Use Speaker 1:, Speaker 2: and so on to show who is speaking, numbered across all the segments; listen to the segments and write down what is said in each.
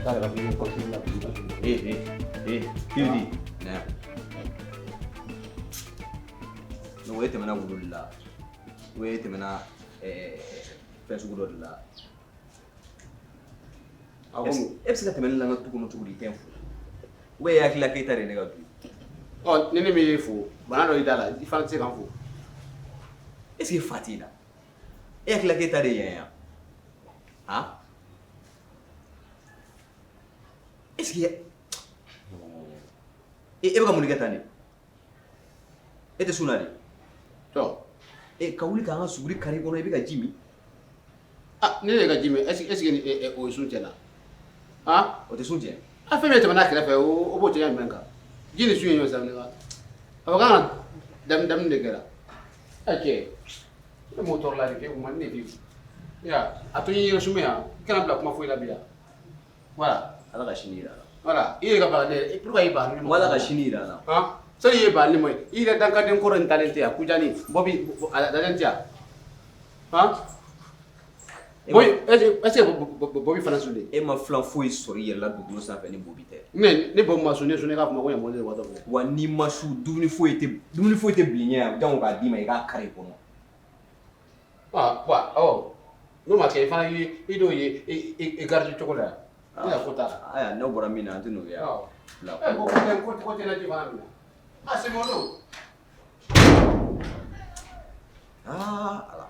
Speaker 1: T'a yɛrɛ f'i ye kɔlɔsi la.
Speaker 2: Eh eh eh, Kiribiti na yan. Donc e tɛmɛna wulu de la ou e tɛmɛna fɛn sugu dɔ de la?
Speaker 1: A ko
Speaker 2: E bɛ se ka tɛmɛ ne la n ka du kɔnɔ cogo di, i tɛ n fo? Ou bien e hakili la k'e ta de ye ne ka du ye?
Speaker 1: Ɔ, ni ne m'e fo, bana dɔ y'i da la, i fana tɛ se ka n fo.
Speaker 2: Est ce que fa t'i la? E hakili la k'e ta de ye yan yan? Han, est ce que e bɛ ka mun de kɛ tan de? E tɛ sun na de?
Speaker 1: Tɔ.
Speaker 2: E ka wuli k'an ka suguri kari kɔnɔ, i bɛ ka ji min.
Speaker 1: Ah, ne de ka ji min, est ce que o ye sun tiɲɛ na? Ah.
Speaker 2: O tɛ sun tiɲɛ.
Speaker 1: A fɛn min tɛmɛna kɛrɛfɛ, o b'o cɛɲa jumɛn kan? Ji ni sun ye ɲɔgɔn sira minɛ wa? A fɔ k'an ka daminɛ de kɛra. A cɛ, ne m'o tɔɔrɔ la de fiyewu, man di ne fiyewu. Ya, a to n yɛrɛ sumɛ yan, i kana bila kuma foyi la bi yan. Voilà.
Speaker 2: Ala ka sini yira la.
Speaker 1: Voilà, i yɛrɛ ka baga ne, pourquoi i ban ne ma?
Speaker 2: Ala ka sini yira la.
Speaker 1: Han? Sani i ye ban ne ma, i yɛrɛ dankaden kɔrɔ in talen tɛ yan, kujani, Bɔbi, a dalen tɛ yan. Han? Bobi, est-ce que Bobi fana sulen?
Speaker 2: E ma filan foyi sɔrɔ i yɛrɛ la dugukolo sanfɛ ni Bobi tɛ.
Speaker 1: Ne Bobi ma sun, ne sun ne k'a kuma ko ɲamɔgɔ de watɔ filɛ.
Speaker 2: Wa n'i ma su, dumuni foyi tɛ bilen ɲɛ yan, jango k'a d'i ma i k'a kari i kɔnɔ.
Speaker 1: Ah, wa, ɔ, n'o ma kɛ i fana i d'o ye i garidi cogo la yan. Ne ka ko t'a la.
Speaker 2: Ayiwa, n'o bɔra min na, an tɛ n'o ye yan.
Speaker 1: Awɔ. Ɛ, ko tɛ na ji fana minɛ. Ah, c'est mon nom.
Speaker 2: Ah, ala.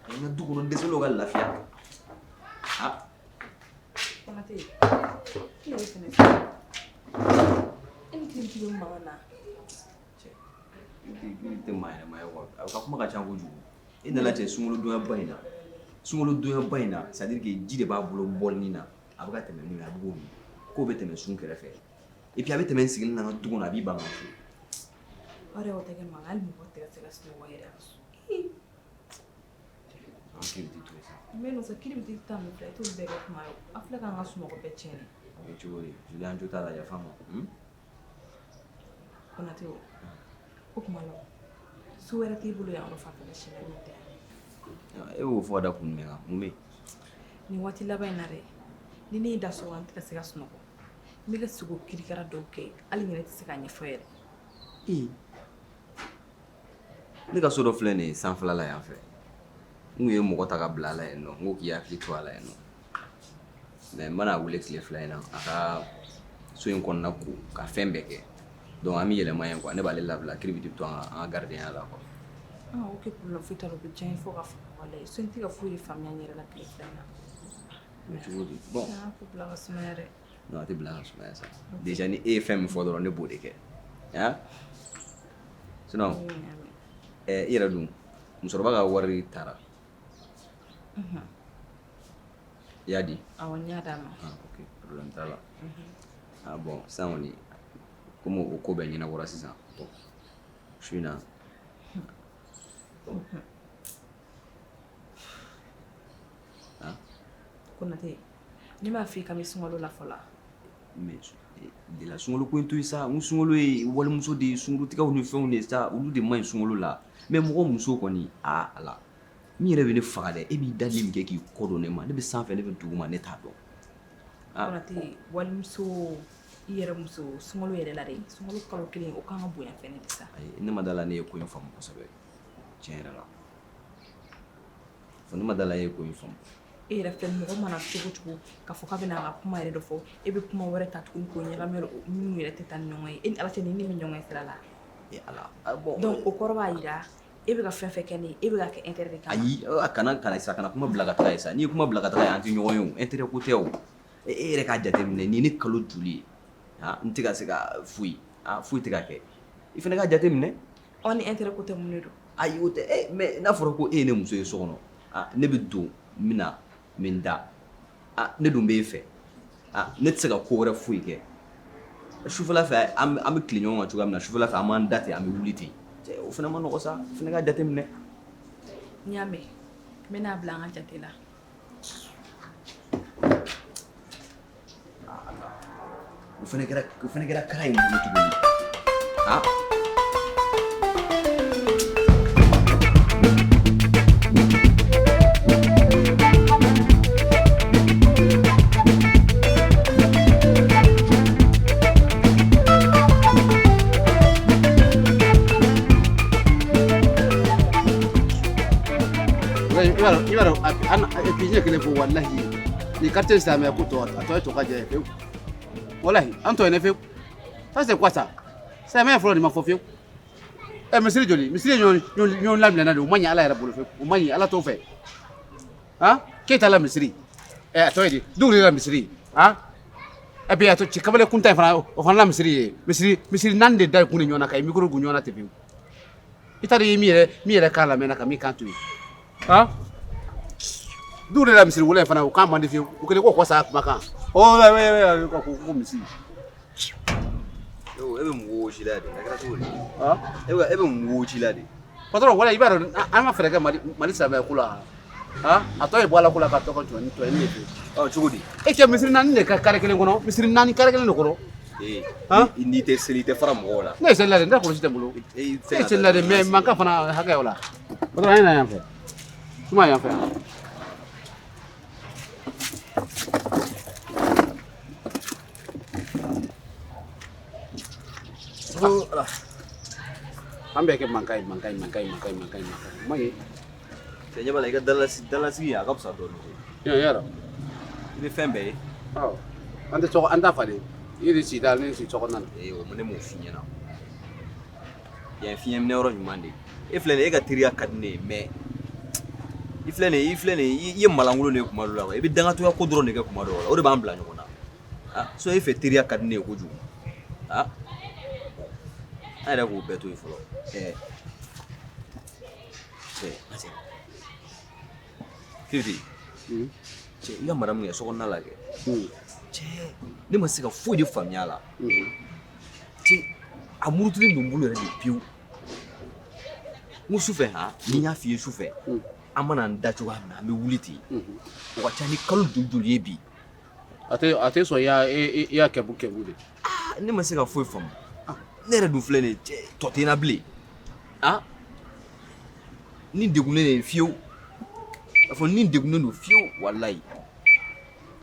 Speaker 2: N ka du kɔnɔ dɛsɛlenw ka lafiya. Ah.
Speaker 3: Konate, e yɛrɛ fɛnɛ filɛ. E ni Kiribiti bɛ mankan na.
Speaker 2: Cɛ, i tɛ maa ɲɛnama ye quoi. A ka kuma ka ca kojugu. E nana cɛ sunkalo in na. Sunkalo donyaba in na, c'est à dire que ji de b'a bolo bɔlini na. A bɛ ka tɛmɛ n'o ye, a bɛ k'o min. K'o bɛ tɛmɛ sun kɛrɛfɛ. Et puis a bɛ tɛmɛ n sigilen na n ka du kɔnɔ, a b'i ban ka fo.
Speaker 3: O yɛrɛ o tɛ kɛ mankan, hali mɔgɔ tɛ ka se ka sunɔgɔ yɛrɛ.
Speaker 2: An Kiribiti to yen sa.
Speaker 3: N bɛ nɔ sa, Kiribiti ta min filɛ, i t'olu bɛɛ kɛ kuma ye. A filɛ k'an ka sunɔgɔ bɛɛ tiɲɛ de.
Speaker 2: O bɛ cogo di? Joli, an jo t'a la, yafa n ma.
Speaker 3: Konate o, o tuma la, so wɛrɛ t'e bolo yan yɔrɔ fanfɛla si la min tɛ yan?
Speaker 2: E y'o fɔ ka da kun jumɛn kan? Mun bɛ yen?
Speaker 3: Nin waati laban in na dɛ, ni ne ye da so kɔnɔ, n tɛ ka se ka sunɔgɔ. N bɛ ka sogo kirikara dɔw kɛ, hali n yɛrɛ tɛ se k'a ɲɛfɔ yɛrɛ.
Speaker 2: Ee, ne ka so dɔ filɛ nin ye sanfɛla la yan fɛ. N kun ye mɔgɔ ta ka bila a la yen nɔ, n ko k'i hakili to a la yen nɔ. Mais n bɛna wele tile 2 in na, a ka so in kɔnɔna ko ka fɛn bɛɛ kɛ. Donc an bɛ yɛlɛma yen quoi, ne b'ale labila, Kiribiti bɛ to an ka gardien la quoi.
Speaker 3: Ah, ok, problème foyi t'a la, o bɛ diya n ye fo ka fɔ walayi. So n tɛ ka foyi de faamuya n yɛrɛ la tile 2 in na.
Speaker 2: O bɛ cogo di? Bon.
Speaker 3: Ah, ko bila ka sumaya dɛ.
Speaker 2: Non, a tɛ bila ka sumaya sa. Déjà ni e ye fɛn min fɔ dɔrɔn, ne b'o de kɛ. Han? Sinon, i yɛrɛ dun, musokɔrɔba ka wari taara. I y'a di?
Speaker 3: Awɔ, n y'a d'a ma.
Speaker 2: Ah, ok, problème t'a la. Ah bon, sisan kɔni, komi o ko bɛɛ ɲɛnabɔra sisan, bon, su in na. Ah?
Speaker 3: Konate, ne m'a f'i ye k'an bɛ sunkalo la fɔlɔ.
Speaker 2: Mais de la sunkalo ko in to yen sa, n ko sunkalo ye walimuso de ye, sunkurutigɛw ni fɛnw de ye sa, olu de man ɲi sunkalo la. Mais mɔgɔ muso kɔni, ah ala. Min yɛrɛ bɛ ne faga dɛ, e b'i dali min kɛ k'i kɔ don ne ma, ne bɛ sanfɛ, ne bɛ duguma, ne t'a dɔn.
Speaker 3: Ah. Konate, walimuso, i yɛrɛ muso, sunkalo yɛrɛ la dɛ, sunkalo kalo 1 o kan ka bonya fɛnɛ de sa.
Speaker 2: Ayi, ne ma da la ne ye ko in faamu kosɛbɛ, tiɲɛ yɛrɛ la. Fo ne ma da la e ye ko in faamu.
Speaker 3: E yɛrɛ filɛ, mɔgɔ mana cogo cogo k'a fɔ k'a bɛna a ka kuma yɛrɛ dɔ fɔ, e bɛ kuma wɛrɛ ta tuguni k'o ɲagami minnu yɛrɛ tɛ taa ni ɲɔgɔn ye. E ni Ala cɛ, ni ne bɛ ɲɔgɔn ye sira la.
Speaker 2: E Ala, ah bon.
Speaker 3: Donc o kɔrɔ b'a jira e bɛ ka fɛn fɛn kɛ ne ye, e bɛ ka kɛ intérêt de kama.
Speaker 2: Ayi, kana sa, kana kuma bila ka taga yen sa. N'i ye kuma bila ka taga yen, an tɛ ɲɔgɔn ye o. Intérêt ko tɛ o. E yɛrɛ k'a jateminɛ, nin ye ne kalo joli ye? Ah, n tɛ ka se ka foyi, ah, foyi tɛ ka kɛ. I fana k'a jateminɛ.
Speaker 3: Ɔ, ni intérêt ko tɛ, mun de don?
Speaker 2: Ayi, o tɛ. Eh, mais n'a fɔra ko e ye ne muso ye so kɔnɔ, ah, ne bɛ don n bɛ na n bɛ n da. Ah, ne dun b'e fɛ. Ah, ne tɛ se ka ko wɛrɛ foyi kɛ. Sufɛla fɛ, an bɛ tile ɲɔgɔn kan cogoya min na, sufɛla fɛ an b'an da ten, an bɛ wuli ten. Cɛ, o fana ma nɔgɔ sa, o fana ka jateminɛ.
Speaker 3: N y'a mɛn, n bɛna bila an ka jate la.
Speaker 2: O fana kɛra kara in bolo tuguni. Ah.
Speaker 1: Et puis n ye kelen fɔ, walahi, nin quartier silamɛya ko tɔ, a tɔ ye tɔ ka jɛ ye pewu. Walahi, an tɔ ye ne fewu. Ça, c'est quoi ça? Silamɛya fɔlɔ nin ma fɔ fiyewu. Ɛ, misiri joli, misiri ɲɔgɔn ɲɔgɔn laminɛna de, o ma ɲi Ala yɛrɛ bolo fewu, o ma ɲi, Ala t'o fɛ. Han, Keyita la misiri, ɛ, a tɔ ye di, Duguri la misiri, han. Et puis a to kamalen kunta in fana, o fana la misiri ye misiri naani de da kun ni ɲɔgɔn na ka micro gun ɲɔgɔn na ten pewu. I t'a dɔn i ye min yɛrɛ kan lamɛnna ka min kan to yen. Han, Duguri la misiri wolo in fana, o kan man di fiyewu. O kɛlen ko kɔ sa kumakan o ko misiri.
Speaker 2: E bɛ mun wɔsi la de? A kɛra cogo di?
Speaker 1: Han.
Speaker 2: E bɛ mun wɔsi la de?
Speaker 1: Patron, wala i b'a dɔn, an ka fɛɛrɛ kɛ Mali silamɛya ko la. Han, a tɔ ye bɔ Ala ko la ka tɔ ka jɔ ni tɔ ye ne fewu.
Speaker 2: Ɔ, cogo di?
Speaker 1: E cɛ, misiri naani de ka kare kelen kɔnɔ, misiri naani kare kelen de kɔnɔ.
Speaker 2: Ee.
Speaker 1: Han?
Speaker 2: N'i tɛ seli, i tɛ fara mɔgɔw la.
Speaker 1: Ne ye seli la de, ne kɔlɔsi tɛ n bolo.
Speaker 2: E.
Speaker 1: Ne ye seli la de, mais mankan fana hakɛ o la. Patron, an ye na yan fɛ, suma yan fɛ yan.
Speaker 2: Ala.
Speaker 1: An bɛɛ kɛ mankan ye, mankan ye, mankan ye, mankan ye, mankan ye, mankan ye, o ma ɲi.
Speaker 2: Cɛ, ɲɛ b'a la, i ka dalasigi a ka fisa dɔɔnin koyi.
Speaker 1: Yan yɔrɔ.
Speaker 2: I bɛ fɛn bɛɛ ye.
Speaker 1: Ɔ, an tɛ tɔgɔ, an t'a falen, i de si da, ne si sokɔnɔna na.
Speaker 2: Ee, o ne m'o f'i ɲɛna. Yan ye fiɲɛ minɛ yɔrɔ ɲuman de ye. E filɛ nin ye, e ka teriya ka di ne ye, mais i filɛ nin ye, i ye malankolon de ye kuma dɔ la quoi. I bɛ dangatɔya ko dɔrɔn de kɛ kuma dɔw la, o de b'an bila ɲɔgɔn na. Ah, so e fɛ, teriya ka di ne ye kojugu. Ah, an yɛrɛ k'o bɛɛ to yen fɔlɔ. Ɛɛ cɛ, cɛ Fifi, cɛ, i ka madamu kɛ sokɔnɔna la kɛ. Cɛ, ne ma se ka foyi de faamuya a la. Cɛ, a murutilen don n bolo yɛrɛ de pewu. N ko sufɛ, han, ni n y'a f'i ye sufɛ, an mana an da cogoya min na, an bɛ wuli ten. O ka ca ni kalo joli joli ye bi.
Speaker 1: A tɛ sɔn, i y'a kɛbu kɛbu de.
Speaker 2: Ah, ne ma se ka foyi faamu. Ne yɛrɛ dun filɛ nin ye, cɛ, tɔ tɛ n na bilen. Ah, ni degunnen de ye fiyewu, a fɔ ni degunnen don fiyewu, walayi.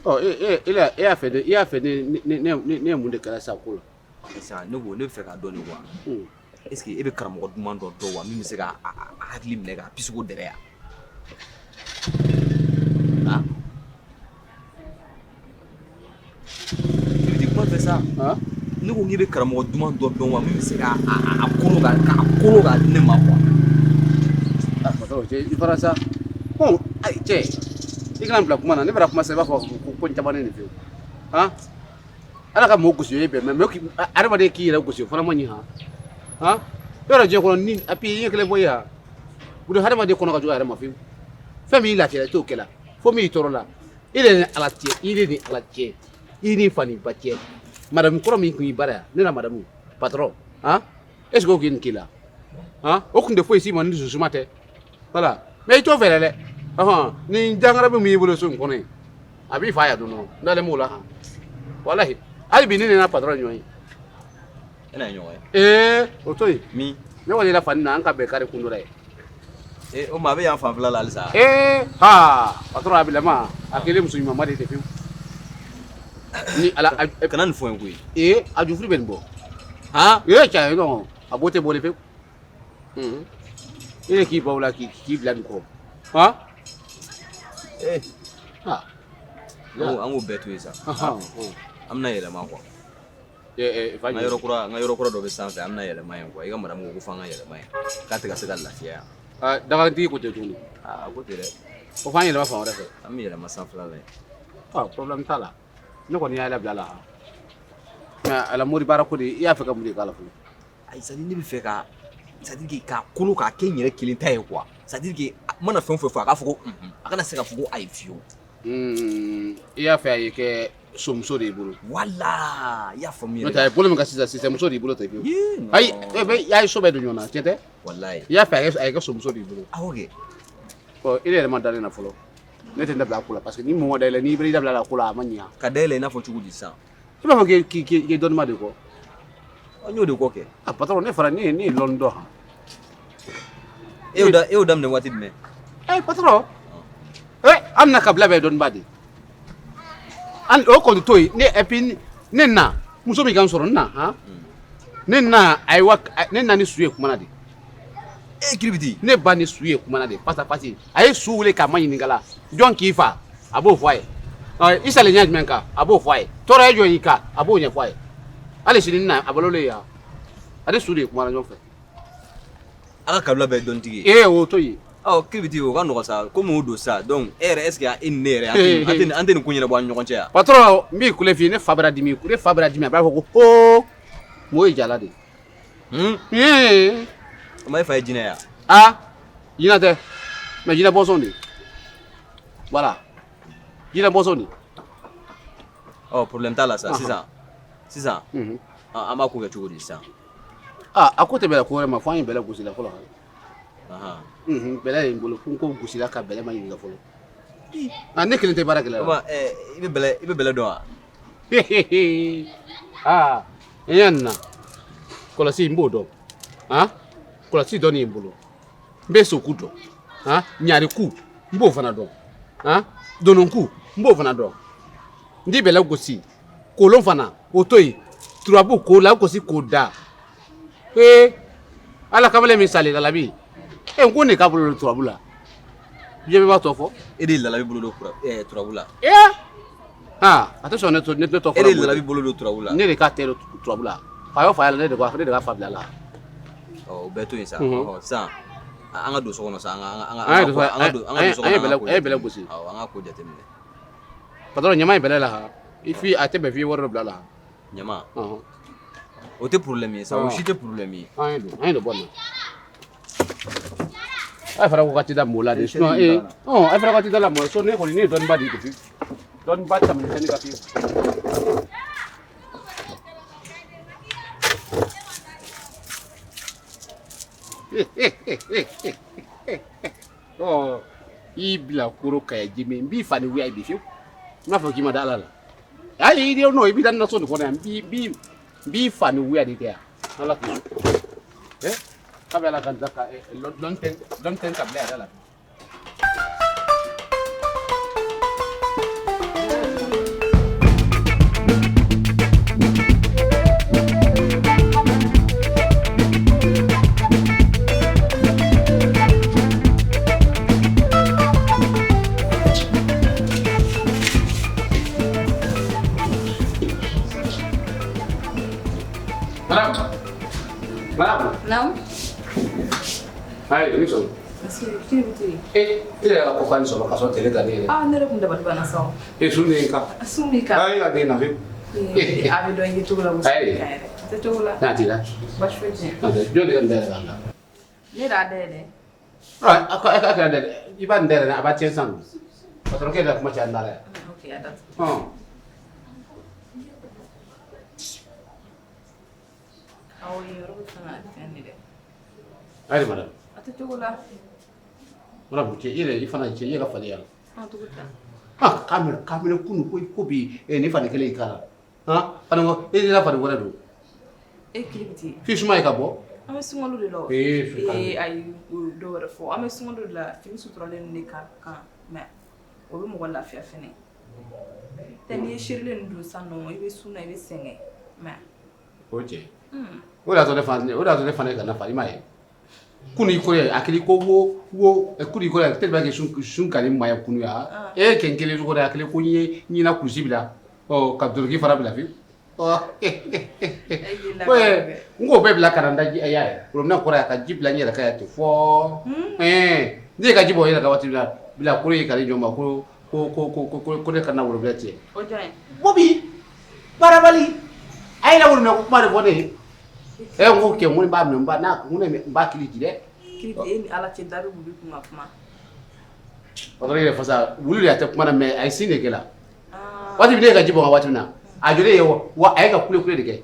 Speaker 1: Ɔ, e e e e y'a fɛ de, i y'a fɛ ne ye mun de kɛra sisan ko la?
Speaker 2: Sisan ne ko ne bɛ fɛ k'a dɔn de quoi. Est ce que e bɛ karamɔgɔ duman dɔ dɔn wa, min bɛ se ka a hakili minɛ k'a pisiko dɛrɛ yan? Ah, Fifi, kuma fɛ sa.
Speaker 1: Han.
Speaker 2: Ne ko k'i bɛ karamɔgɔ duman dɔ dɔn wa, min bɛ se ka a kolo k'a kolo k'a di ne ma quoi.
Speaker 1: Ah, patron, cɛ, i fara sa. Bon, ayi cɛ, i kana n bila kuma na. Ne bɛna kuma sisan, i b'a fɔ ko n caman ne fewu. Han, Ala ka mɔgɔ gosi, o ye bɛn, mais adamaden k'i yɛrɛ gosi, o fana ma ɲi. Han han, yɔrɔ diɲɛ kɔnɔ ni a puis i ye kelen fɔ i ye, han, bolo hadamaden kɔnɔ ka jugu a yɛrɛ ma fiyewu. Fɛn min y'i lafiya, i t'o kɛ la, fo min y'i tɔɔrɔ la. I de ni Ala cɛ, i de ni Ala cɛ, i ni fa ni ba cɛ. Madamu kɔrɔ min kun y'i baara yan, ne na madamu patron, han, est ce que o k'i nin k'i la? Han, o kun tɛ foyi s'i ma ni dususuma tɛ. Voilà, mais i t'o fɛ dɛ. Ɔhɔn, ni jangara min b'i bolo so in kɔnɔ yen, a b'i fa yan don dɔrɔn, n'ale m'o la. Han, walahi, hali bi ne nana patron ɲɔgɔn ye.
Speaker 2: E n'a ye ɲɔgɔn ye?
Speaker 1: Ee, o to yen.
Speaker 2: Min?
Speaker 1: Ne kɔni yɛrɛ fani na, an ka bɛn kari kun dɔ la ye.
Speaker 2: Ee, o ma a bɛ yan fanfɛla la halisa?
Speaker 1: Ee ha, patron, a bilama a kɛlen muso ɲuman ma de tɛ fiyewu ni Ala.
Speaker 2: Kana nin fɔ n ye koyi.
Speaker 1: Ee, a jufuri bɛ nin bɔ.
Speaker 2: Han.
Speaker 1: Ee cɛ, non, a bo tɛ bɔlen fiyewu. E de k'i baw la k'i bila nin kɔ, han.
Speaker 2: Ee.
Speaker 1: Ha.
Speaker 2: An k'o bɛɛ to yen sa. An bɛna yɛlɛma quoi.
Speaker 1: Ee, fa.
Speaker 2: N ka yɔrɔ kura dɔ bɛ sanfɛ, an bɛna yɛlɛma yen quoi. I ka madamu ko ko f'an ka yɛlɛma yen, k'a tɛ ka se ka lafiya yan.
Speaker 1: Ah, dagalantigi ko tɛ tuguni?
Speaker 2: Aa, ko tɛ dɛ.
Speaker 1: O f'an yɛlɛma fan wɛrɛ fɛ.
Speaker 2: An bɛ yɛlɛma sanfɛla la yen.
Speaker 1: Ah, problème t'a la, ne kɔni y'a labila la. Mais a la mori baara ko de, i y'a fɛ ka mun de k'a la fɔlɔ?
Speaker 2: Ayi, c'est à dire ne bɛ fɛ ka, c'est à dire que k'a kolo k'a kɛ n yɛrɛ kelen ta ye quoi. C'est à dire que n mana fɛn o fɛn fɔ, a k'a fɔ ko unhun, a kana se ka fɔ ko ayi fiyewu.
Speaker 1: I y'a fɛ a ye kɛ somuso de y'i bolo.
Speaker 2: Wala, i y'a faamu
Speaker 1: N'o
Speaker 2: yɛrɛ.
Speaker 1: tɛ, a ye bolo min kan sisan, sisan muso de y'i bolo tɛ fiyewu.
Speaker 2: Yee, non.
Speaker 1: Ayi, e bɛ i y'a ye so bɛɛ don ɲɔgɔn na, tiɲɛ tɛ?
Speaker 2: Walayi.
Speaker 1: I y'a fɛ a ye kɛ somuso de y'i bolo.
Speaker 2: Awɔ kɛ.
Speaker 1: Ɔ, e yɛrɛ ma da ne na fɔlɔ, ne tɛ n dabila a ko la, parce que ni mɔgɔ da i la, n'i bɛ i dabila a ko la, a ma ɲa.
Speaker 2: Ka dayɛlɛ i n'a fɔ cogo di sisan?
Speaker 1: I b'a fɔ k'i dɔnnima de kɔ.
Speaker 2: N y'o de kɔ kɛ.
Speaker 1: Ah patron, ne fana ne ye lɔnni dɔn han.
Speaker 2: E y'o daminɛ waati jumɛn?
Speaker 1: Eh patron, eh, an na kabila bɛɛ ye dɔnniba de ye. An o kɔni to yen ne, et puis ne na muso min kan sɔrɔ n na, han, ne na, ayiwa, ne na ni su ye kuma na de.
Speaker 2: E Kiribiti.
Speaker 1: Ne ba ni su ye kumana de face à face. A ye su wele k'a ma ɲininka la. Jɔn k'i fa? A b'o fɔ a ye. I salen ɲɛ jumɛn kan? A b'o fɔ a ye. Tɔɔrɔ ye jɔn y'i kan? A b'o ɲɛfɔ a ye. Hali sini na a balolen yan. Ale su de ye kumana ɲɔgɔn fɛ.
Speaker 2: A ka kabila bɛɛ ye dɔnnitigi ye.
Speaker 1: Ee o to yen.
Speaker 2: Ɔ Kiribiti o ka nɔgɔn sa komi o don sa donc e yɛrɛ est ce que e ni ne yɛrɛ an tɛ nin ko ɲɛnabɔ an ni ɲɔgɔn cɛ yan.
Speaker 1: Patron n b'i kule f'i ye ne fa bɛra dimi ne fa bɛra dimi a b'a fɔ ko hoo mɔgɔ ye jala de ye.
Speaker 2: O ma e fa ye jinɛ ye wa?
Speaker 1: Aa jinɛ tɛ mais jinɛ bɔnsɔn de voilà jinɛ bɔnsɔn de.
Speaker 2: Ɔ problème t'a la sa sisan sisan an b'a ko kɛ cogo di sisan?
Speaker 1: Aa a ko tɛ bɛlɛ ko wɛrɛ ma fo an ye bɛlɛ gosi la fɔlɔ. Bɛlɛ ye n bolo ko n ko gosila ka bɛlɛ ma ɲininka fɔlɔ. Ah ne kelen tɛ baara kɛ la.
Speaker 2: I bɛ bɛlɛ dɔn wa?
Speaker 1: Aa i ɲɛ nin na kɔlɔsi n b'o dɔn han kɔlɔsi dɔnni ye n bolo n bɛ soku dɔn han ɲariku n b'o fana dɔn han dononku n b'o fana dɔn n ti bɛlɛ gosi kolon fana o to yen turabu k'o la gosi k'o da ee ala kamalen min salen lalabi e n ko ne ka bolo don turabu la diɲɛ bɛɛ b'a tɔ fɔ.
Speaker 2: E de ye lalabi bolo don turabu la.
Speaker 1: Ee aa a tɛ sɔn ne tɔ fɔra.
Speaker 2: E de ye lalabi bolo don turabu la.
Speaker 1: Ne de ka tɛ don turabu la fa y'o fa la ne de ka fa bila la.
Speaker 2: Ɔ o bɛɛ to yen sa ɔ sisan an ka don so kɔnɔ sa an ka don so kɔnɔ
Speaker 1: an ye bɛlɛ gosi.
Speaker 2: Awɔ an ka ko jateminɛ.
Speaker 1: Patron ɲama ye bɛlɛ la han i fi a tɛ bɛn f'i ye wari dɔ bila la.
Speaker 2: Ɲama. O tɛ problème ye sa o si tɛ problème ye.
Speaker 1: An ye don bɔ nin na. A fɔra ko ka t'i da mɔgɔ la de sinon ee ɔ a fɔra ko ka t'i da la mɔgɔ la ne kɔni ne ye dɔnniba de ye depuis dɔnniba tɛmɛnen tɛ ne ka fiyewu. Ɔ i bila koro kaya jimi n b'i fa ni wuya bi fiyewu n b'a fɔ k'i ma da ala la ayi i n'o i b'i da na so nin kɔnɔ yan n b'i fa ni wuya de tɛ yan ala k'i ɛ k'a bɛ ala ka da ka lɔn tɛ ka bila yɛrɛ la.
Speaker 3: Naam.
Speaker 1: Ayi, ni sɔn.
Speaker 3: Kiribiti.
Speaker 1: E yɛrɛ ka ko k'an sɔrɔ ka sɔrɔ tele ka ne yɛrɛ.
Speaker 3: Ah, ne yɛrɛ kun dabali banna sa o.
Speaker 1: E sun de ye n kan.
Speaker 3: Sun b'i kan.
Speaker 1: Ayi, a den na fiyewu.
Speaker 3: A bɛ dɔn i ye cogo la ko sun b'i kan yɛrɛ. A tɛ cogo la.
Speaker 1: N'a t'i la.
Speaker 3: Baasi foyi tɛ yen.
Speaker 1: Jɔn de ka nin dayɛlɛ k'an da?
Speaker 3: Ne de y'a dayɛlɛ.
Speaker 1: A kɛra dɛ i b'a nin dayɛlɛ a b'a tiɲɛ sisan. Patron k'e de ka kuma caya n da la yan.
Speaker 3: Ok, a datugu. Awɔ, yen yɔrɔ bɛ fɛn ka fɛn de dɛ.
Speaker 1: Ayi madame.
Speaker 3: A tɛ cogo la.
Speaker 1: Madame cɛ i yɛrɛ i fana cɛ i yɛrɛ ka fadenya la.
Speaker 3: An cogo di?
Speaker 1: Ah k'a minɛ kunu ko bi ni fani kelen y'i k'a la. Han fani ko e la fani wɛrɛ don.
Speaker 3: E Kiribiti.
Speaker 1: F'i suma ye ka bɔ.
Speaker 3: An bɛ sunkalo de la o.
Speaker 1: Ee
Speaker 3: ayi o dɔ wɛrɛ fɔ an bɛ sunkalo de la fini suturalen de ka kan mais o bɛ mɔgɔ lafiya fɛnɛ. Tɛ n'i ye serilen ninnu don sisan nɔ i bɛ sun na i bɛ sɛgɛn mais.
Speaker 1: O cɛ. O de y'a to ne fana ka na fa i m'a ye. Kunu i ko ye a kɛlen ko wo kunu i ko ye tellement que sun ka ni maa ye kunu ya. E kɛ n kelen cogo dɛ a kɛlen ko n ye ɲina kurusi bila ɔ ka doloki fana bila fiyewu. Ɔ n k'o bɛɛ bila ka na n da ji a y'a ye robinet kɔrɔ yan ka ji bila n yɛrɛ kan yan ten fɔ ne ye ka ji bɔ n yɛrɛ kan waati min na bila koro ye ka ne jɔ n ma ko ko ne kana robinet tiɲɛ.
Speaker 3: O jɔn ye?
Speaker 1: Bobi baarabali a ye na robinet ko kuma de fɔ ne ye. E n ko kɛ n ko n b'a minɛ n b'a n'a ko ne n b'a kili ji dɛ.
Speaker 3: Kiribiti e ni Ala cɛ da bɛ wulu kun ka kuma.
Speaker 1: Patron yɛrɛ fasa wulu de a tɛ kuma na mais a ye sin de kɛ la. Waati min ne ye ka ji bɔn waati min na a jɔlen ye wa a ye ka kule kule de kɛ.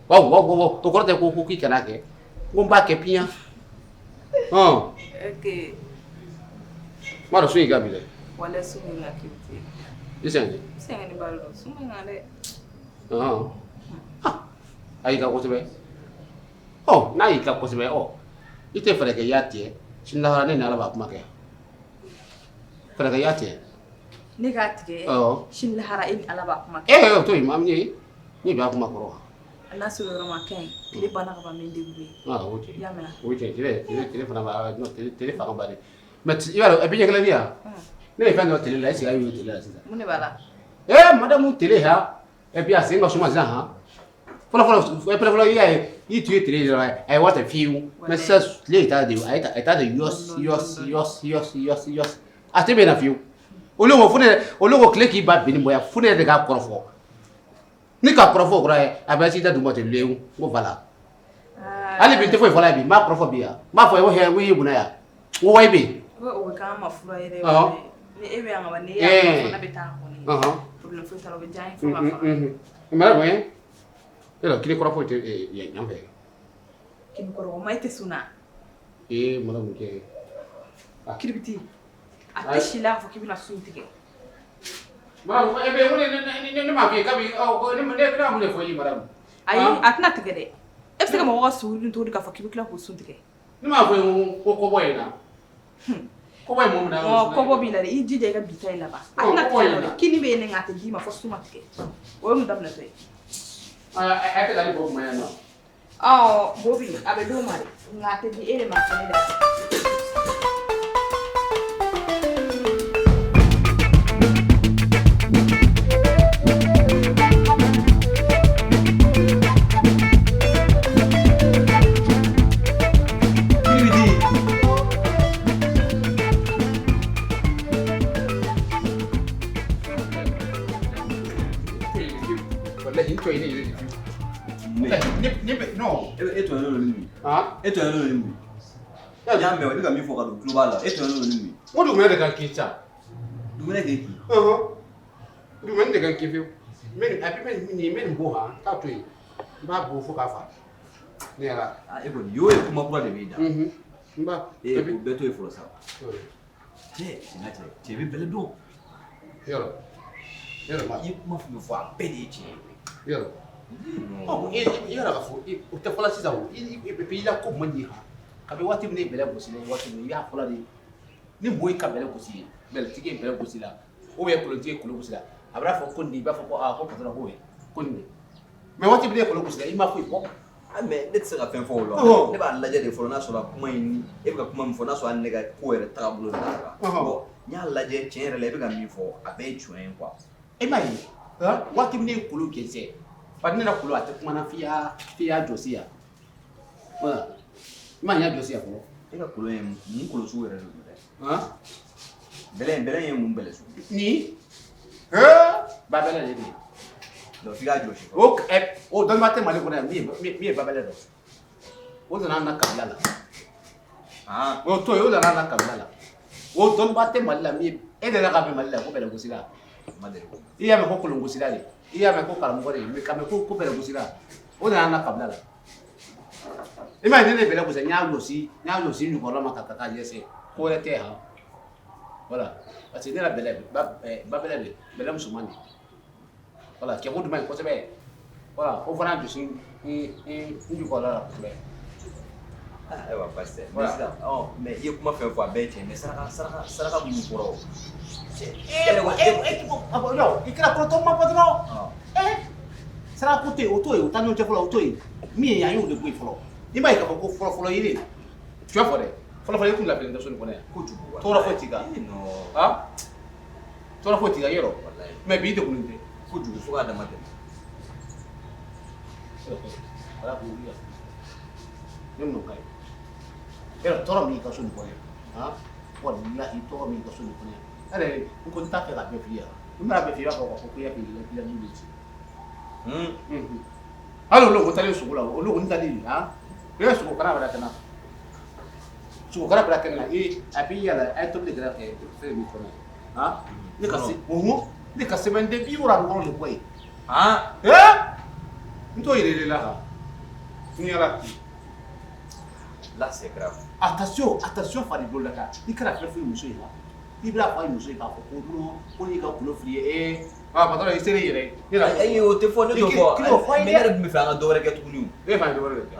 Speaker 1: Waw waw waw o kɔrɔ tɛ ko k'i kana kɛ. Ko n b'a kɛ piyan.
Speaker 3: Ok.
Speaker 1: N b'a dɔn sun y'i ka bi dɛ.
Speaker 3: Walayi sun bɛ n kan Kiribiti.
Speaker 1: I sɛgɛn dɛ.
Speaker 3: N sɛgɛnnen ba de don sun bɛ n kan dɛ.
Speaker 1: A y'i ka kosɛbɛ. Ɔ n'a y'i ka kosɛbɛ ɔ i tɛ fɛɛrɛ kɛ i y'a tigɛ sini lahara ne ni Ala b'a kuma kɛ fɛɛrɛ kɛ i y'a tigɛ.
Speaker 3: Ne k'a tigɛ. Sini lahara e ni Ala b'a kuma kɛ.
Speaker 1: Ee o to yen maa min ye ne b'a kuma kɔrɔ.
Speaker 3: N'a sera yɔrɔ ma a ka ɲi. Tile banna ka ban, n bɛ n débrouiller.
Speaker 1: Ah, o tiɲɛ.
Speaker 3: I y'a mɛn?
Speaker 1: O tiɲɛ, tile fana b'a, non, tile fanga ba de. Mais i b'a dɔn, a bɛ ɲɛ kelen di yan. Ne ye fɛn dɔ tile la, est ce que a y'o tile la sisan?
Speaker 3: Mun de b'a la?
Speaker 1: Eh, madame, tile ha. Et puis a sen ka suma sisan han. Fɔlɔ fɔlɔ, fɔlɔ fɔlɔ, i y'a ye, i tun ye tile dɔrɔn, a ye waati fiyewu. Mais sisan tile t'a de, a t'a de yɔs yɔs yɔs yɔs yɔs yɔs. A tɛ bɛn na fiyewu. Olu ko fo ne, olu ko tile k'i ba binni bɔ yan, fo ne yɛrɛ de k'a kɔrɔfɔ. Ni k'a kɔrɔfɔ o kɔrɔ ye, a bɛ s'i da duguma ten lewu, n ko voilà. Hali bi n tɛ foyi fɔla bi, n b'a kɔrɔfɔ bi yan. N b'a fɔ ye ko hɛ, ko i y'i munna yan. N ko wayi bɛ yen.
Speaker 3: O bɛ k'an ma fura yɛrɛ. Ni e bɛ yan ka ban, ni e y'a fɔ ne bɛ taa kɔni. Problème foyi t'a la, o bɛ diya n ye fo ka faga.
Speaker 1: Mara bonya. Yɔrɔ kini kɔrɔ foyi tɛ yan fɛ.
Speaker 3: Kini kɔrɔ, o ma e tɛ sun na.
Speaker 1: Ee, mara mun kɛ?
Speaker 3: Kiribiti. A tɛ si la k'a fɔ k'i bɛna sun tigɛ.
Speaker 1: Mara, e bɛ ne ne m'a f'i ye kabi ne ne bɛna mun de fɔ i ye, mara?
Speaker 3: Ayi, a tɛna tigɛ dɛ. E bɛ se ka mɔgɔ ka sogo dun cogo di k'a fɔ k'i bɛ tila k'o sun tigɛ?
Speaker 1: Ne m'a fɔ ye ko kɔbɔ ye na. Kɔbɔ ye mun minɛ?
Speaker 3: Ɔ, kɔbɔ b'i la dɛ, i jija i ka bi ta in laban. A tɛna tigɛ dɛ. Kini bɛ yen nka a tɛ d'i ma fo sun ma tigɛ. O ye mun daminɛtɔ ye?
Speaker 1: A tɛ ka ne bɔ kuma yan nɔ.
Speaker 3: Ɔ, bo bi a bɛ d'o ma dɛ, nka a tɛ di e de ma fɛnɛ dɛ.
Speaker 1: Wallahi, n tɔ ye ne yɛrɛ de fiyewu. Ne bɛ non.
Speaker 2: E tɔɲɔnen don ni mun ye?
Speaker 1: Han?
Speaker 2: E tɔɲɔnen don ni mun ye? N y'a mɛn, i bɛ ka min fɔ ka don tulo b'a la. E tɔɲɔnen don ni mun ye?
Speaker 1: N ko dugumɛnɛ de ka kin sa.
Speaker 2: Dugumɛnɛ k'e kin?
Speaker 1: Dugumɛnɛ de ka kin fiyewu. N bɛ nin, a bɛ nin, n bɛ nin bɔ han, n t'a to yen. N b'a bɔ fo k'a fa. Ne yɛrɛ.
Speaker 2: Ah, e kɔni y'o ye, kuma kura de b'i da.
Speaker 1: N b'a.
Speaker 2: E o bɛɛ to yen fɔlɔ sa. Cɛ, tiɲɛ cɛ, cɛ bɛ bɛlɛ dɔn.
Speaker 1: Yɔrɔ. Yɔrɔ ma.
Speaker 2: I ye kuma fɛn fɛn fɔ, a bɛɛ de ye tiɲɛ ye.
Speaker 1: Yɔrɔ. Ɔ, i yɛrɛ ka fɔ, o tɛ fɔlɔ sisan o. I la ko man ɲi han. Kabi waati min ne ye bɛlɛ gosi la, waati min i y'a fɔlɔ de. Ni mɔgɔ y'i ka bɛlɛ gosi ye, bɛlɛtigi ye bɛlɛ gosi la, ou bien kolontigi ye kolon gosi la, a b'a fɔ ko nin, i b'a fɔ ko aa ko patron ko ko nin de. Mais waati min ne ye kolon gosi la, i m'a foyi fɔ.
Speaker 2: Ah, mais ne tɛ se ka fɛn fɔ o la. Ne b'a lajɛ de fɔlɔ n'a sɔrɔ kuma in, e bɛ ka kuma min fɔ, n'a sɔrɔ hali ne ka ko yɛrɛ tagabolo de la. Bon, n y'a lajɛ tiɲɛ yɛrɛ la, e bɛ ka min fɔ, a bɛɛ ye tiɲɛ ye quoi.
Speaker 1: E m'a ye, waati min ne ye kolon jɛnsɛn, bari ne la kolon a tɛ kuma na f'i y'a jɔsi yan. Voilà. I m'a ye, n y'a jɔsi yan fɔlɔ.
Speaker 2: E ka kolon ye mun kolon sugu yɛrɛ de don dɛ?
Speaker 1: Han?
Speaker 2: Bɛlɛ in ye mun bɛlɛ sugu ye?
Speaker 1: Nin? Ba bɛlɛ de ye.
Speaker 2: Donc f'i k'a jɔsi fɔlɔ.
Speaker 1: O dɔnniba tɛ Mali kɔnɔ yan min ye ba bɛlɛ dɔn. O nana an na kabila la. O to yen, o nana an na kabila la. O dɔnniba tɛ Mali la min ye, e delila k'a mɛn Mali la ko bɛlɛ gosila. I y'a mɛn ko kolon gosila de. I y'a mɛn ko karamɔgɔ de ye, k'a mɛn ko bɛlɛ gosila. O nana an na kabila la. I m'a ye, ne ye bɛlɛ gosi, n y'a jɔsi n jukɔrɔla ma ka taa ɲɛsɛ. Ko wɛrɛ tɛ han. Voilà. Parce que ne la bɛlɛ, ba bɛlɛ de, bɛlɛ musoman de. Voilà, cɛ ko duman ye kosɛbɛ. Voilà, o fana jɔsi n jukɔrɔla la kosɛbɛ.
Speaker 2: Ayiwa, baasi tɛ. Mais sisan, ɔ, mais i ye kuma fɛn fɔ, a bɛɛ ye tiɲɛ, mais saraka minnu fɔra o.
Speaker 1: I kɛra kɔrɔtɔ ma patron. Saraka ko tɛ yen, o t'o ye, o t'an ni ɲɔgɔn cɛ fɔlɔ, o t'o ye. Min ye an y'o de bɔ yen fɔlɔ. I m'a ye k'a fɔ ko fɔlɔ fɔlɔ yiri, tiɲɛ fɔ dɛ, fɔlɔ fɔlɔ i kun lafiyalen tɛ so nin kɔnɔ yan.
Speaker 2: Kojugu.
Speaker 1: Tɔɔrɔ foyi t'i kan. Han? Tɔɔrɔ foyi t'i kan yɔrɔ. Mais bi degunnen tɛ.
Speaker 2: Kojugu fo k'a dama tɛmɛ.
Speaker 1: Ala k'o wuli. Ne mun ka ye? Yɔrɔ tɔɔrɔ min y'i ka so nin kɔnɔ yan. Han? Walahi tɔɔrɔ min y'i ka so nin kɔnɔ yan. Hali n ko n t'a fɛ k'a bɛɛ f'i ye. N bɛna bɛɛ f'i ye, i b'a fɔ k'a fɔ ko i y'a f'i ye, i la min bɛ ci. Hali olu ko taalen sogo la, olu ko n taalen, han? I bɛ sogo kara bila kɛnɛ na. Sogo kara bila kɛnɛ na, a b'i yala, a ye tobili kɛra fɛn min kɔnɔ. Han? Ne ka se, ne ka sɛbɛnden 66 de bɔ yen.
Speaker 2: Han?
Speaker 1: N t'o yɛrɛ de la han. N yala.
Speaker 2: Là c'est grave.
Speaker 1: Attention, attention faribolo la kan. I kana fɛn f'i muso ye han. I bɛna fɔ a muso ye k'a fɔ ko non, ko n'i ka kolon fili ye, ah patron i sera i yɛrɛ ye.
Speaker 2: Ayi, o tɛ fɔ, ne t'o fɔ. Mais ne yɛrɛ tun bɛ fɛ an ka dɔ wɛrɛ kɛ tuguni o.
Speaker 1: E fana ye dɔ wɛrɛ de kɛ.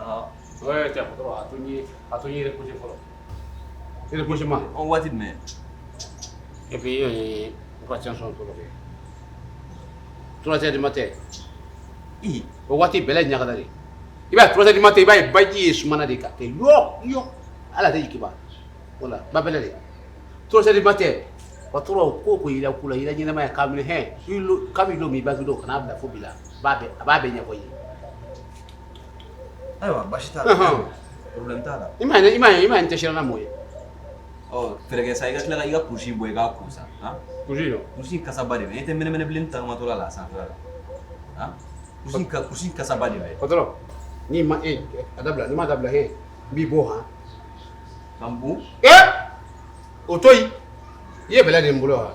Speaker 1: Ouais, cɛ patron, a to n ye reposer fɔlɔ. Reposer ma.
Speaker 2: Ɔ, waati jumɛn?
Speaker 1: Et puis, n ka tiɲɛ sɔn tɔ kɛ. 3 heures du matin. O waati bɛlɛ ɲagada de. I b'a ye 3 heures du matin, i b'a ye baji ye sumana de ka kɛ yɔ yɔ. Ala tɛ jigin ba. Voilà, ba bɛlɛ de. 3 heures du matin, patron ko ko i la ko la i la ɲɛnamaya k'a minɛ hɛn kabi don min i bange don kana bila fo bi la a b'a bɛɛ ɲɛfɔ i ye.
Speaker 2: Ayiwa, baasi t'a la. Problème t'a la.
Speaker 1: I m'a ye, i m'a ye, i m'a ye, n tɛ siran na mɔgɔ ye.
Speaker 2: Ɔ, fɛɛrɛ kɛ sa, i ka tila ka i ka kurusi bɔ i k'a ko sa. Han?
Speaker 1: Kurusi jɔ.
Speaker 2: Kurusi kasaba de bɛ. E tɛ mɛnɛmɛnɛ bilen tagamatɔla la a sanfɛla la. Han? Kurusi kasaba de bɛ.
Speaker 1: Patron, n'i ma e a dabila, n'i ma dabila hɛn, n b'i bɔ han.
Speaker 2: Ka n bon?
Speaker 1: Ee! O to yen. I ye bɛlɛ de n bolo wa?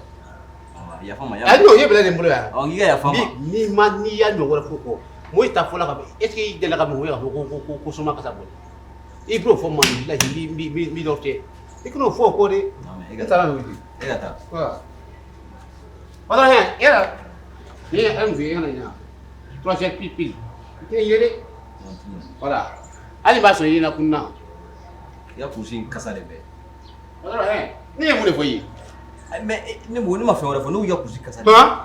Speaker 2: Yafa ma.
Speaker 1: Ayi non, i ye bɛlɛ de n bolo yan.
Speaker 2: Ɔ, n k'i ka yafa ma.
Speaker 1: N'i ma, n'i y'a ɲɔgɔn wɛrɛ fɔ kɔ, mɔgɔ ta fɔla ka ban. Est ce que i delila ka mɔgɔ ye k'a fɔ ko soma kasa bɔ? I b'o fɔ maa bilahi n b'i dɔ fiyɛ. I kan'o fɔ o kɔ dɛ.
Speaker 2: Ne
Speaker 1: taara n'o ye.
Speaker 2: E ka taa.
Speaker 1: Patron hɛn, e yɛrɛ. Ni ye an fɛ yen, e kana ɲina. 3 heures pile pile. I tɛ ye dɛ. Voilà. Hali b'a sɔrɔ i ɲɛna kunna.
Speaker 2: I ka kurusi in kasa de bɛ.
Speaker 1: Patron hɛn, ne ye mun de fɔ i ye?
Speaker 2: Mais ne ma fɛn wɛrɛ fɔ, ne ko i ka kurusi kasa de.
Speaker 1: Han?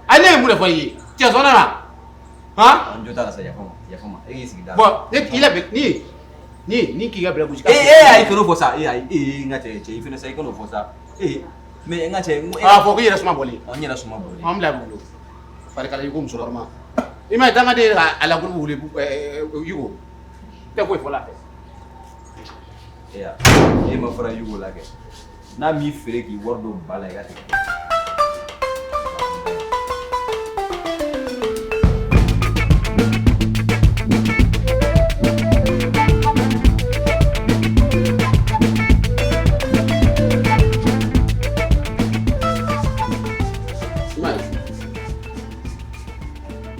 Speaker 1: Ayi, ne ye mun de fɔ i ye? Cɛ sɔnna na. Han?
Speaker 2: N jo t'a la sa, yafa ma, yafa ma. E k'i sigi da.
Speaker 1: Bon, ne i labɛn ni k'i ka bɛlɛ gosi.
Speaker 2: Ee ayi, kan'o fɔ sa. Ee ayi, ee n ka cɛ, i fɛnɛ sa, i kan'o fɔ sa. Ee mais n ka cɛ.
Speaker 1: A fɔ k'i yɛrɛ suma bɔlen.
Speaker 2: Ɔ, n yɛrɛ suma bɔlen.
Speaker 1: An bila bolo. Farikala i ko musokɔrɔba. I m'a ye dangaden ka a la groupe wuli Yugo. Tɛ foyi fɔ la fɛ.
Speaker 2: Ee e ma fara Yugo la kɛ. N'a m'i feere k'i wari don ba la, i ka tigɛ.
Speaker 1: I m'a ye.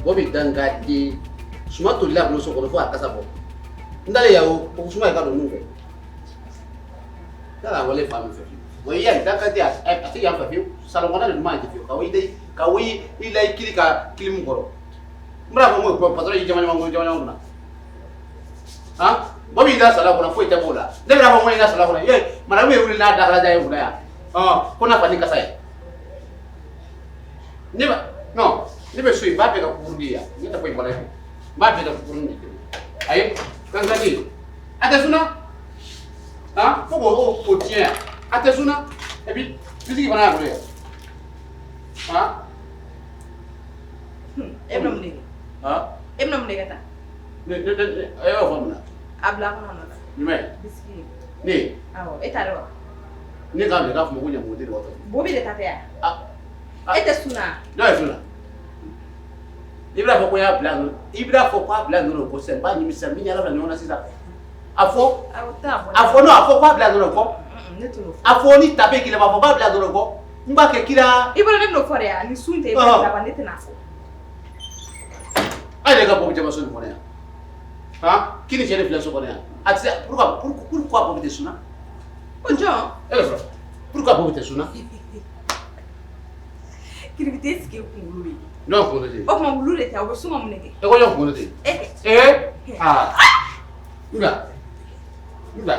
Speaker 1: Mɔgɔ bɛ dangaden suma tolila a bolo so kɔnɔ fo k'a kasa bɔ. N dalen yan o suma ye ka don nun fɛ. Tala wale fa min fɛ fiyewu. Wa i y'a ye dangaden a tɛ yan fɛ fiyewu. Salon kɔnɔna de ɲuman tɛ fiyewu. Ka wo i la i kiri ka kilimu kɔrɔ. N bɛna fɔ n ko patron y'i jama jama jama jama kunna. Han? Mɔgɔ b'i da salon kɔnɔ foyi tɛ b'o la. Ne bɛna fɔ n ko i da salon kɔnɔ. Ye madamu ye wuli n'a dakalajan ye kunna yan. Ɔn ko n'a fa ni kasa ye. Ne ba non, ne bɛ so yen, n b'a bɛɛ ka kukuru de yan. Ne tɛ foyi fɔ la yen. N b'a bɛɛ ka kukuru de. Ayi, dangaden. A tɛ suna. Han? Fo k'o o tiɲɛ yan. A tɛ suna. Et puis bisiki fana y'a bolo yan. Han?
Speaker 3: E bɛna mun de kɛ?
Speaker 1: Han?
Speaker 3: E bɛna mun de kɛ tan?
Speaker 1: Ne e y'o fɔ mun na?
Speaker 3: A bila a kɔnɔ nɔ la.
Speaker 1: Jumɛn?
Speaker 3: Bisiki.
Speaker 1: Ne?
Speaker 3: Awɔ, e t'a dɔn wa?
Speaker 1: Ne k'a minɛ k'a fɔ ma ko ɲamankoden de b'a fɛ.
Speaker 3: Bobi de ta tɛ yan.
Speaker 1: Ah.
Speaker 3: E tɛ suna?
Speaker 1: Jɔn ye suna? I bɛna fɔ ko y'a bila nɔ, i bɛna fɔ k'a bila nɔ ko sisan n b'a ɲimi sisan, min yala bila ɲɔgɔn na sisan. A fɔ.
Speaker 3: Awɔ, taa bɔ.
Speaker 1: A fɔ non, a fɔ k'a bila nɔ kɔ.
Speaker 3: Ne t'o fɔ.
Speaker 1: A fɔ ni tape k'i la, a fɔ k'a bila nɔ kɔ. N b'a kɛ kira.
Speaker 3: I bolo ne bɛn'o fɔ de yan, ni sun tɛ i b'a laban ne tɛna fɔ.
Speaker 1: A yɛrɛ ka bɔ jama so nin kɔnɔ yan. Han? K'i ni cɛ de filɛ so kɔnɔ yan. A tɛ se pourquoi Bobi tɛ suna?
Speaker 3: Ko jɔn?
Speaker 1: E bɛ sɔrɔ. Pourquoi Bobi tɛ suna?
Speaker 3: Kiribiti est-ce que kunkolo bɛ yen?
Speaker 1: Jɔn kunkolo tɛ yen?
Speaker 3: O tuma wulu de tɛ, o bɛ sun ka mun de kɛ?
Speaker 1: E ko jɔn kunkolo tɛ yen?
Speaker 3: E kɛ.
Speaker 1: Ee? Aa. N bila. N bila.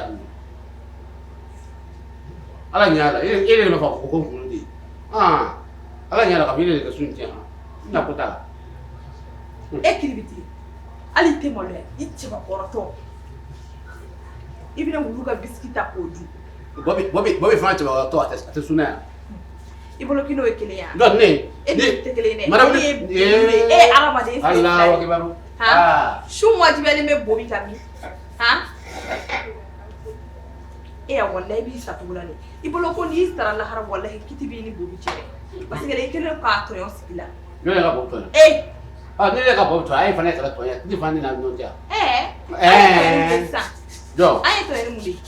Speaker 1: Ala ɲɛ la, e de b'a fɔ ko kunkolo tɛ yen. Aa. Ala ɲɛ la k'a fɔ e de ka sun tiɲɛ. N na ko t'a la.
Speaker 3: E kiribiti, hali i tɛ maloya, i cɛbakɔrɔtɔ. I bɛna wulu ka bisiki ta k'o dun.
Speaker 1: Bobi fana cɛbakɔrɔtɔ a tɛ suna yan.
Speaker 3: I bolo k'i n'o ye kelen ye wa?
Speaker 1: Non, ne.
Speaker 3: E n'o tɛ kelen ye dɛ.
Speaker 1: Madame
Speaker 3: E ye e ye hadamaden fila ye.
Speaker 1: Alahu akibaru.
Speaker 3: Han? Sun wajibiyalen bɛ Bobi kan min? Han? E ya walahi i b'i sa cogo la dɛ. I bolo ko n'i sara lahara walahi kiti b'i ni Bobi cɛ dɛ. Parce que i kɛlen k'a tɔɲɔ sigi la.
Speaker 1: Jɔn ye ka Bobi tɔɲɔ?
Speaker 3: E.
Speaker 1: Ah, ne yɛrɛ ka Bobi tɔɲɔ, a ye fana ye kala tɔɲɔ. Ne fana ne n'a ɲɔgɔn cɛ.
Speaker 3: Ɛɛ. Ɛɛ. Sisan.
Speaker 1: Jɔn.
Speaker 3: An ye tɔɲɔni mun de ye?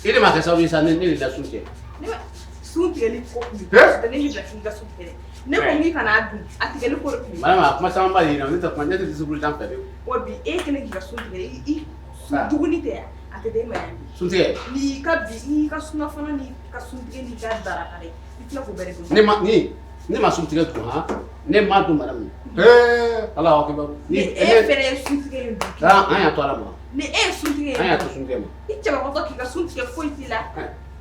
Speaker 1: I de ma kɛ sababu ye sa ne de la sun cɛ.
Speaker 3: Ne ma sun tigɛli ko kun bɛ. Ne m'i bila k'i ka sun tigɛ dɛ. Ne ko k'i kana dun, a tigɛli ko de kun bɛ.
Speaker 1: Madame, a kuma caman b'a yira, ne tɛ kuma, ne tɛ discours jan fɛ fiyewu.
Speaker 3: Wa bi e kɛlen k'i ka sun tigɛ, i sun dumuni tɛ yan, a tɛ d'e ma yan bi.
Speaker 1: Sun tigɛ?
Speaker 3: N'i ka bi, n'i ka sunafana n'i ka sun tigɛ n'i ka daraka dɛ, i tila k'o bɛɛ de dun.
Speaker 1: Ne ma ni ne ma sun tigɛ dun han, ne ma dun madame. Ee Alahu akibaru.
Speaker 3: Ni e fɛnɛ ye sun tigɛ in dun.
Speaker 1: An y'a to Ala ma.
Speaker 3: Ni e ye sun tigɛ in dun.
Speaker 1: An y'a to sun tigɛ ma.
Speaker 3: I cɛbakɔrɔtɔ k'i ka sun tigɛ foyi t'i la.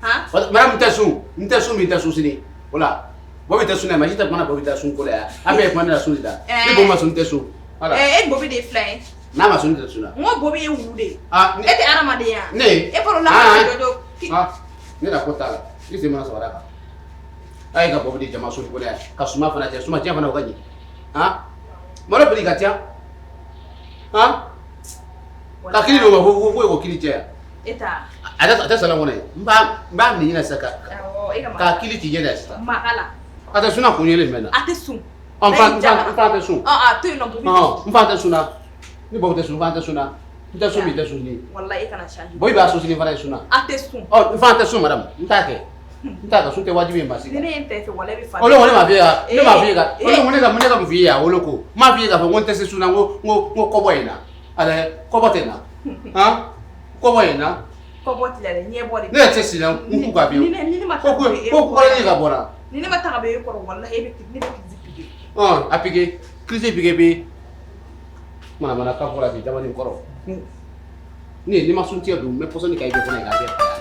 Speaker 3: Han?
Speaker 1: Madame n tɛ sun, n tɛ sun bi, n tɛ sun sini. Voilà. Bobi tɛ sun na, mais si tɛ kumana Bobi tɛ sun ko la yan. An bɛɛ ye kuma ne la sun de la. Ni Bobi ma sun tɛ sun. Voilà.
Speaker 3: E Bobi de ye filan ye.
Speaker 1: N'a ma sun tɛ sun na.
Speaker 3: N ko Bobi ye wulu de ye.
Speaker 1: Ah,
Speaker 3: E tɛ hadamaden ye wa?
Speaker 1: Ne?
Speaker 3: E bɔr'o la
Speaker 1: Ah,
Speaker 3: ka jɔ.
Speaker 1: Ah, ne la ko t'a la. I sen mana sɔgɔra kan. A ye ka Bobi di jama sun ko la yan. Ka suma fana cɛ. Suma cɛ fana o ka ɲi. Han? Malo prix ka ca. Han? Ka kili don ma fo ko kili cɛ yan.
Speaker 3: E ta.
Speaker 1: A tɛ salon kɔnɔ yen. N b'a minɛ ɲinɛ sisan ka
Speaker 3: Awɔ, e ka
Speaker 1: ka kili ci ɲɛ la sisan.
Speaker 3: Maka la.
Speaker 1: A tɛ sunna kun yelen jumɛn na?
Speaker 3: A tɛ sun.
Speaker 1: Ɔ, n fa tɛ sun.
Speaker 3: Ɔ, a to yen nɔ, Bobi.
Speaker 1: Ɔ, n fa tɛ sun na. Ni Bobi tɛ sun, n fa tɛ sun na. N tɛ sun bi, n tɛ sun sini.
Speaker 3: Walahi e kana changer.
Speaker 1: Bobi b'a sun sini fana ye sun na.
Speaker 3: A tɛ sun.
Speaker 1: Ɔ, n fa tɛ sun, madame. N t'a kɛ. N t'a kɛ, sun tɛ wajibi ye maa si
Speaker 3: Ni
Speaker 1: kan.
Speaker 3: ne ye n ta i fɛ, walahi e bɛ fa.
Speaker 1: Olu ko ne m'a f'i ye ka ne m'a f'i ye ka olu ko ne ka mun f'i ye yan, olu ko n m'a f'i ye k'a fɔ ko n tɛ se sun na, n ko kɔbɔ ye n na. A lajɛ, kɔbɔ tɛ n na. Han? Kɔbɔ ye n na.
Speaker 3: Kɔbɔ t'i la dɛ, ɲɛbɔ de.
Speaker 1: Ne yɛrɛ tɛ si la n k'u ka bi.
Speaker 3: Ni ne ma
Speaker 1: Ko
Speaker 3: taa
Speaker 1: ko
Speaker 3: ka bɔ e
Speaker 1: ko
Speaker 3: kɔrɔ.
Speaker 1: kɔrɔlen ka bɔ n na.
Speaker 3: Ni ne ma taa ka bɔ e kɔrɔ, walahi e bɛ ne bɛ crise piqué.
Speaker 1: Ɔn, a piqué, crise piqué bi. Mana mana ka fɔ la bi, dabali kɔrɔ. Ne ni ma sun tigɛ dun, n bɛ pɔsɔni kɛ i bɛɛ kɔnɔ yen k'a bɛɛ.